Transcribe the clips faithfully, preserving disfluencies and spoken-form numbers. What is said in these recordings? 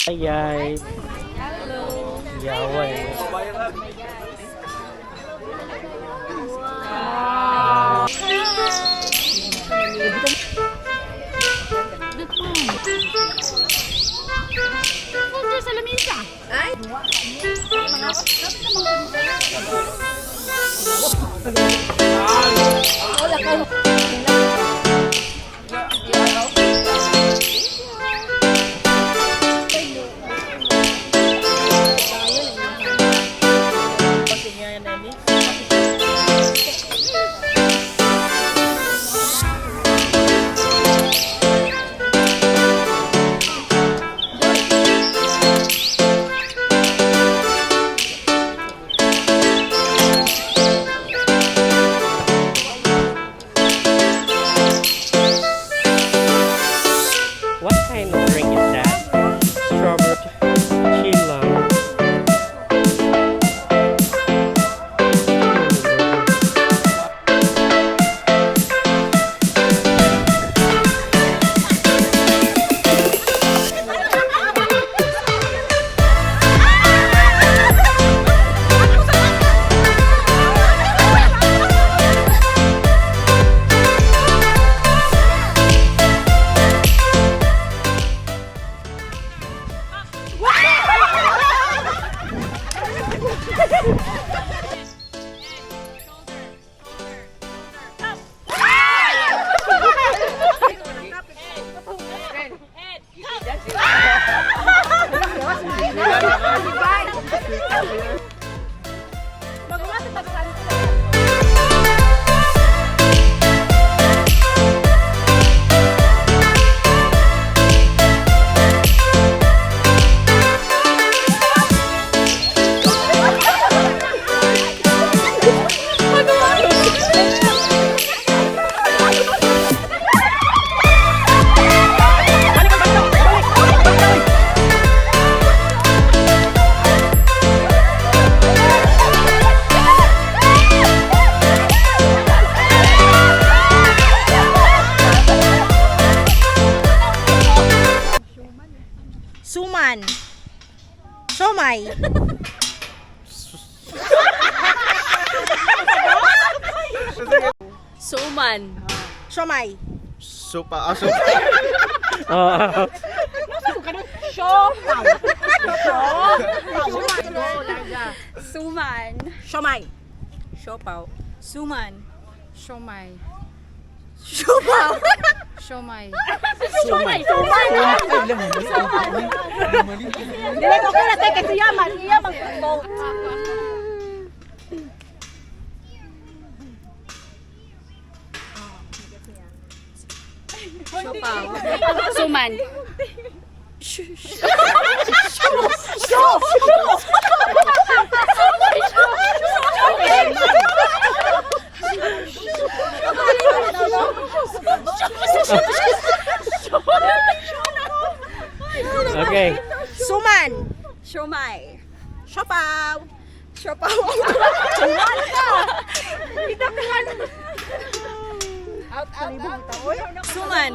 Ayay. Yaway. Picture sa lamisa. Ay! What kind of drink is that? Strawberry. Chill lang. Suman. Siomai. Suman. Siomai. Siopa, ah, siopa. Ah. Siopa. Suman. Siomai. Siopao. Suman. Siomai. Siopao. Siomai. Siomai. Siomai. Dili ko kaya te kasi yaman, yaman ko. Siopao. Suman. Okay. Suman. Siomai. Siopao. Siopao. Suman ka. Kita ka. Out, out, out. Suman.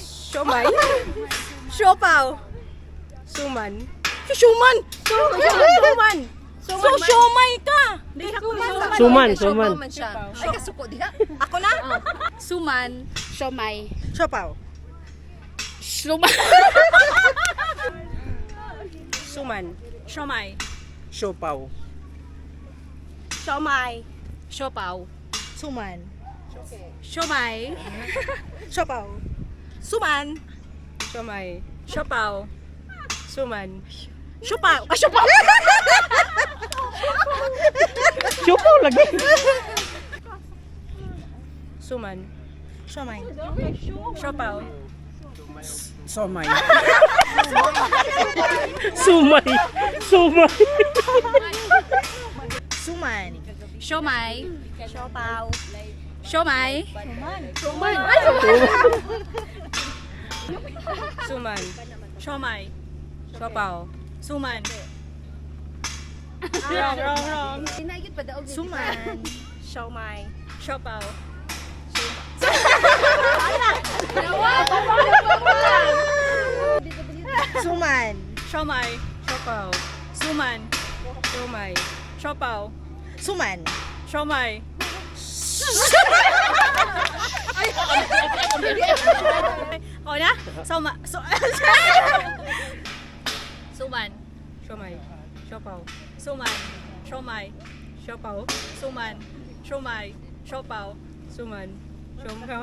Siomai. Siopao. Suman. Si Suman. Suman. Suman. So, siomai ka. Suman, suman. Ay, kasuko diha. Ako na? Suman. Siomai. Siopao. Suman. Suman. Siomai. Siopao. Siomai. Siopao. Suman. Siomai. Siopao. Suman. Siomai. Siopao. Suman. Siopao. Ah, siopao. Siopao lagi. Suman. Siomai. Siopao. Siomai. Siomai. Siomai. Suman. Siomai. Siopao. Siomai. Suman. Suman. Siomai. Siopao. Suman. Wrong, wrong, wrong. Suman. Siomai. Siopao. Suman. Siomai. Siomai. Siomai. Siopau. Suman. Siomai. Siopau. Suman. Siomai. Ona, sioma, su-, suman. Siomai. Siopau. Suman. Siomai. Siopau. Suman. Siomai. Siopau. Suman. Siopau.